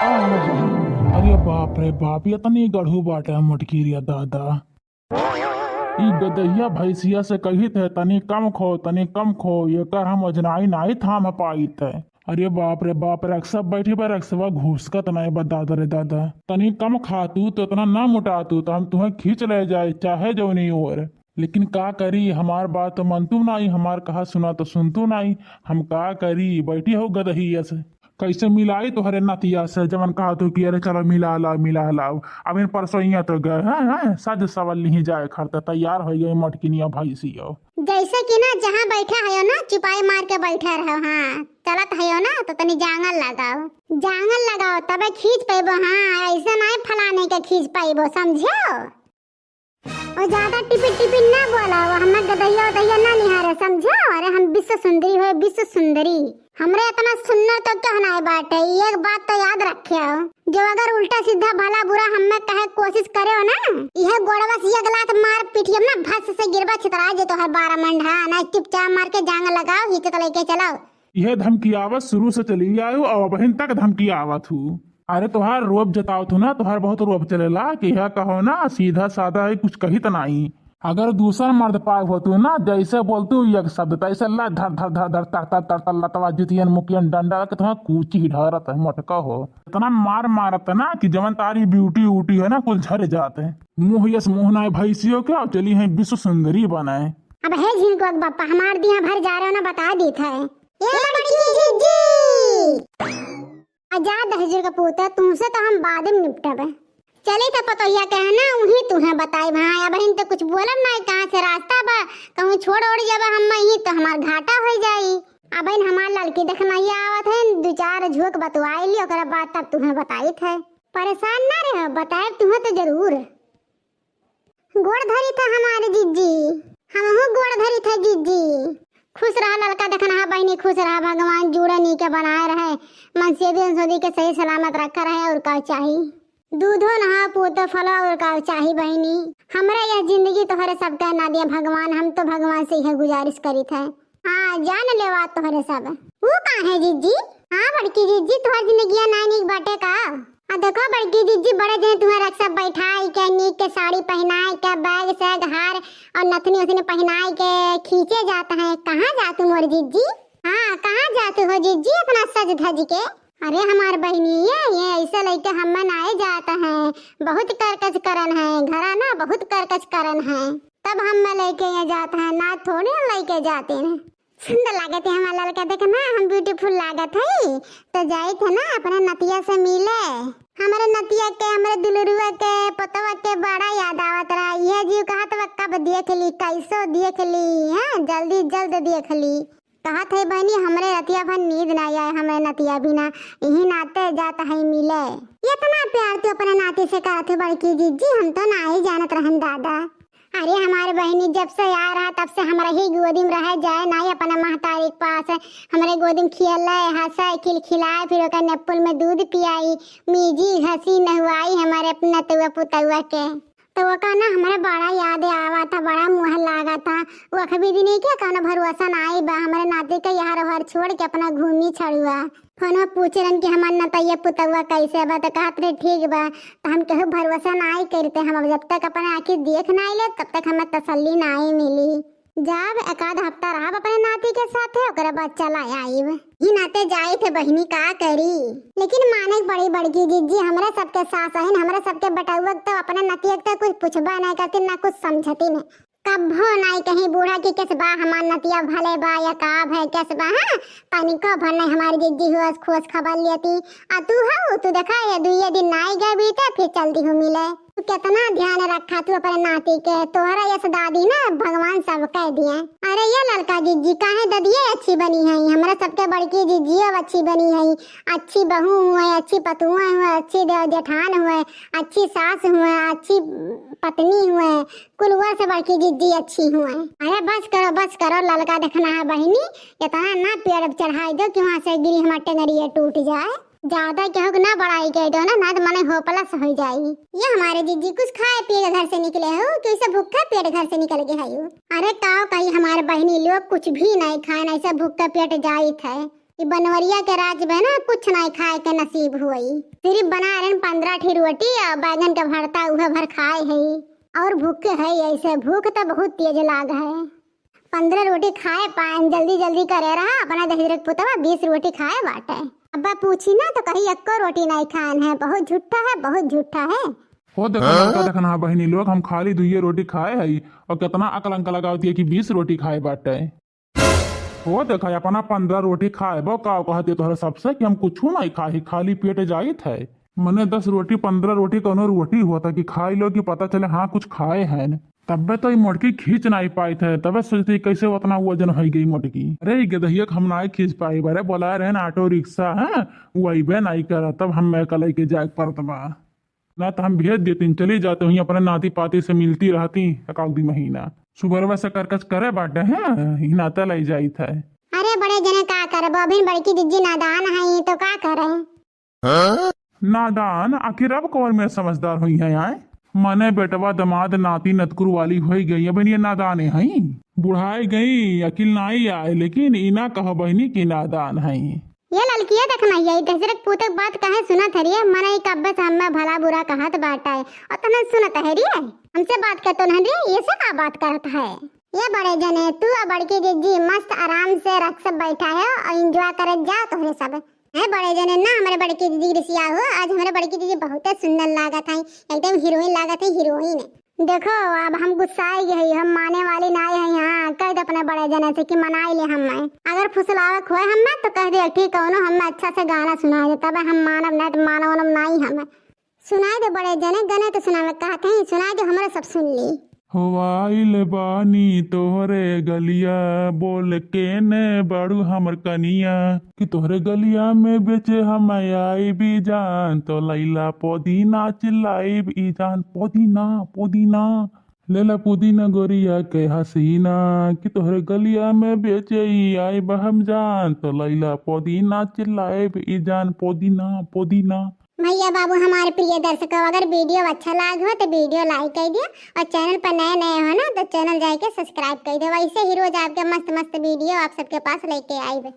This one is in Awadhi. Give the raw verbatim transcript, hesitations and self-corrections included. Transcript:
अरे बाप रे बाप, इतनी गढ़ू बाटे मोटकी रे दादा। ई गदहिया भैंसिया से कहित है, "तनी कम खो, तनी कम खो, एकर हम ओजनाई नाई थाम पाइत है।" अरे बाप रे बाप, रक्सा बैठी बा, रक्सवा घुसकत नाई बा, दादा रे दादा। "तनी कम खा तू, तो इतना ना मोटा तू, तो हम तुहें खींच ले जाए, चाहे जौनी ओर।" लेकिन का करी, हमार बात तो मनतू नाई, हमार कहा सुना तो सुनतू नाई। हम का करी, बैठी हो गदहिया से। कैसे मिलाई तोहरे नतिया से, जवन कहा तू कि अरे चलो मिला लाओ, मिला लाओ। अब इन परसोइया तो गए हैं, हैं, सज सवल लिही जाए खरते, तैयार हो गए मोटकिनिया भैंसियो। जैसे कि ना जहाँ बैठा है ना, चुपाई मार के बैठा रहो, हाँ, चलत है ना, तो तनी जांगल लगाओ, जांगल लगाओ, तबे खींच पैबो, हाँ, ऐसे नाई फलाने के खींच पैबो, समझो? और ज्यादा टिपिन टिपिन ना बोला, वो हमें गदहिया उदहिया ना निहारे, समझो? अरे हम विश्व सुंदरी हो, विश्व सुंदरी। हमरे इतना सुनना तो क्या ना बाटे, एक बात तो याद रखे हो, जो अगर उल्टा सीधा भला बुरा हमें कहे कोशिश करे हो ना, यह गोड़वा से एक लात मार पीटियम ना, भस से गिरबा छितरा जे तोहर बारह मंडा, ना चुपचाप मार के जांग लगाओ, हिचत लेके चलाओ। यह धमकी आवत शुरू से चली आयो और अबहिन तक धमकी आवत हूँ। अरे तोहार रोब जतावत हूँ ना, तोहार बहुत रोब चलेला कि यह कहो ना सीधा साधा है, कुछ कहित नाई। अगर दूसर मर्द पाए होतू ना, जैसे बोलतू एक शब्द तैसे ला धर धर धर धर तर तर तर तर लतवा जुतियन मुकियन डंडा के तुम्हें कूची ढारत है मोटका हो। इतना मार मारत है ना कि जवन तारी ब्यूटी उटी है ना कुल झर जात है। मुँह यस मुँह नाई भैंसियों के और चली है विश्व सुंदरी बनाए। अब हे झिनको के बप्पा हमार दिया भर जा रहे हो ना, बता देत है। ए बड़की जिज्जी। आजाद हजूर का पूत है, तुमसे तो हम बाद में निपटब। चली तो पतोहिया के है ना, उही तुहें बताई भाई। अबहिन तो कुछ बोलब ना, कहाँ से रास्ता बा, कहूँ छोड़ ओड़ जब हम ही तो हमार घाटा हो जाई। अबहिन हमार लड़की देखनैया आवत है, दो चार झोंक बतवाई ली, ओकरा बाद तब तुहें बताई थे। परेशान ना रहो, बताए तुहें तो जरूर। गोड़ धरी था हमारे जिज्जी, हमहू गोड़ धरी था जिज्जी। खुश रहा ललका देखनहा बहिनी, खुश रहा, भगवान जुड़े नी के बनाए रहे, मनसेदी अंसोदी के सही सलामत रखा रहे, और का चाही? दूधो नहा पूतो फलो, और का चाही बहिनी? हमरा यह जिंदगी तोहरे सबके ना दिया भगवान, हम तो भगवान से यह गुजारिश करी थे। हाँ, जान लेवा तोहरे सब। वो का है जिज्जी? हाँ बड़की जिज्जी, तोहर जिंदगिया ना नीक बाटे का? आ देखो बड़की जिज्जी, बड़े जने तुम्हें रक्षा बैठाई के, नीक के साड़ी पहनाए के, बैग सैग हार और नथनी उथनी पहनाए के खींचे जात हैं। कहाँ जातू मोर जिज्जी? हाँ, कहाँ जातू हो जिज्जी अपना सज धज के? अरे हमार बहिनी, ये, ये ऐसे लइके हम्मे नाई जात हैं, बहुत करकच करन है, घरा ना बहुत करकच करन है, तब हम्मे लइके ये जात हैं, ना थोड़ी हम लइके जाते हैं। सुंदर लागत है हमार ललका, देख ना हम beautiful लागत है, तो जाइत है ना अपने नतिया से मिले। हमरे नतिया के, हमरे दुलरुआ के, पतवा के बड़ा याद आवत रहा। यह जीव कहत बा कब देख ली, कैसो देख ली, हाँ, जल्दी जल्द देख ली। कहत है बहिनी, हमरे रतिया भर नींद ना आए, हमरे नतिया बिना, यही नाते जात है मिले। इतना प्यार तू अपने नाती से करत है बड़की जिज्जी, हम तो ना ही जानत रहन दादा। अरे हमारे बहिनी जब से आ रहा तब से हमरा ही गोदी में रह जाए, ना ही अपने महतारी के पास। हमरे गोदी में खियाले, हंसे, खिलखिलाए, फिर ओकर nipple में दूध पियाई, मीजी, घसी, नहुआई हमारे अपने नतुआ पुतुआ के। तो ओका ना हमरा बड़ा याद आवा था, बड़ा मुँह लागा था। वो अखबी दिन के कौनो भरोसा ना आई बा, हमरे नाती के यहाँ रहर छोड़ के अपना घूमी छड़ुआ। फोन में पूछे रहन कि हमार नतैया पुतौआ कैसे बा, तो कहत रहे ठीक बा। तो हम केहू भरोसा ना आई करते, हम अब जब तक अपने आँखी देख ना आइले तब तक हमें तसल्ली ना आई मिली। जब एक आध हफ्ता रहब अपने नाती के साथे, ओकरे बाद चला आइब। ही नाते जाइत है बहिनी, का करी। लेकिन माने के पड़ी बड़की जिज्जी, हमरे सबके सास अहिन, हमरे सबके बेटौआ के तो अपने नतिया के तो कुछ पूछबे नहीं करती, ना कुछ समझती नहीं। कभो नाई कहीं बूढ़ा कि केस बा हमार नतिया भले बा या का भय केस बा, हाँ, तनिको भर नहीं हमारी जिज्जी हुआ खोज खबर लेती। आ तू हऊ, तू देखा ये दुइये दिन नाई गए बीते, फिर चल दी हूँ मिले। तू कितना ध्यान रखा तू अपने नाती के, तोहरा यस दादी ना भगवान सब कह दिए। अरे ये ललका जिज्जी काहे ददिये अच्छी बनी है, हमरा सबके बड़की जिज्जी अब अच्छी बनी है, अच्छी बहू हुए, अच्छी पतुआ हुए, अच्छी देव जेठान हुए, अच्छी सास हुए, अच्छी पत्नी हुए, कुलवर से बड़की जिज्जी अच्छी हुए। अरे बस करो, बस करो, ललका देखना है बहिनी, इतना ना पेड़ पे चढ़ाई दो कि वहाँ से गिरी हमार टेंगरिया टूट जाए। ज्यादा केहू के ना बड़ाई कह दो ना, ना तो मने hopeless हो जाई। ये हमारे जिज्जी कुछ खाए पिए के घर से निकले हो कि ऐसे भूखे पेट घर से निकल गए हो? अरे का कही हमारे बहिनी लोग कुछ भी नहीं खाए, ऐसे भूखे पेट जाइत है। ई बनवरिया के राज में ना कुछ नाई खाए के नसीब हुई। सिर्फ बना रहन पन्द्रह ठी रोटी और बैगन के भरता, उहे भर खाए है। और भूखे है, ऐसे भूख तो बहुत तेज लाग है। पन्द्रह रोटी खाए पाएन, जल्दी जल्दी करे रहा, अपना दहिजरे के पुतवा बीस रोटी खाए बाटे। अब्बा पूछी ना तो कही एक्को रोटी नाई खाएन है, बहुत झूठा है, बहुत झूठा है। हो देखा हाँ? लड़का देखना है बहिनी लोग, हम खाली दुइये रोटी खाए हई और कितना अकलंक लगावती है कि बीस रोटी खाए बाटे। हो देखा अपना पन्द्रह रोटी खाए बो का कहते तोहरे सबसे कि हम कुछ नाई खाए, खाली पेट जाइत है। मने दस रोटी पन्द्रह रोटी कौनो रोटी होता कि खाई लो कि पता चले हाँ कुछ खाए हैं। तब्बे तो ई मोटकी खींच नाई पाइत है, तबे सोचते कैसे उतना वजन हो गई मोटकी। अरे ई गदहिया के हम नाई खींच पाई, बरे बोला रहे ना ऑटो रिक्शा है, वो अइबे नाई करा, तब हम मैं कलाई के जाए पड़त बा। ना तो हम भेज देती, चली जाते हुई अपने नाती पाती से मिलती रहती एक आध दुई महीना। सुबरवा से करकच करे बाटे हैं, ई नाता लाई जाइत है। अरे बड़े जने का करबो, अभी बड़की जिज्जी नादान है तो का करे? नादान? आखिर अब कौन में समझदार हुई है आए? मने बेटवा दमाद नाती नतकुर वाली होई गई, अब ये नादाने हई। बुढ़ाई गई, अकिल नाई आए, लेकिन ई ना कह बहिनी कि नादान हई। ये ललकिया देखना, ये दहिजरे के पूते के बात काहे सुनत है रे? मने ई कब्बे से हमें भला बुरा कहत बाटे, और तने सुनत है रे? हमसे बात करतो नहीं रे, ये से का बात करत है? ये बड़े जने, तू और बड़की जिज्जी मस्त आराम से रख सब बैठा है और एंजॉय करत जा तोहरे सब। है बड़े जने ना, हमारे बड़की दीदी रिसिया हो, आज हमारे बड़की दीदी बहुते सुंदर लागत है, एकदम हीरोइन लागत है, हीरोइन। देखो, अब हम गुस्साए गए हई, हम माने वाली नाई है। हाँ, कह दे अपने बड़े जने से कि मनाई ले हमें। अगर फुसलावक होए हमें तो कह दे, ठीक कौनो हमें अच्छा से गाना सुनाए दे, तब हम मानब, नहीं तो मानब उनब नाई हमें। सुनाए दे बड़े जने, गने तो सुनावे कहत हई, सुनाए दे, हमरा सब सुन ली। हो आइल बानी तोहरे गलिया, बोल केने बाड़ू हमर कनिया, कि तोहरे गलिया में बेचे हम आइबी जान, तो लैला पुदीना चिल्लाइब ई जान, पुदीना, पुदीना। लेला पुदीना गोरिया के हसीना, कि तोहरे गलिया में बेचे ई आइब हम जान, तो लैला पुदीना चिल्लाइब ई जान, पुदीना, पुदीना। भैया बाबू, हमारे प्रिय दर्शकों, अगर वीडियो अच्छा लाग हो तो वीडियो लाइक कर दियो, और चैनल पर नए नए हो ना तो चैनल जाके सब्सक्राइब कर दियो। वैसे ही रोज आपके मस्त मस्त वीडियो आप सबके पास लेके आइब।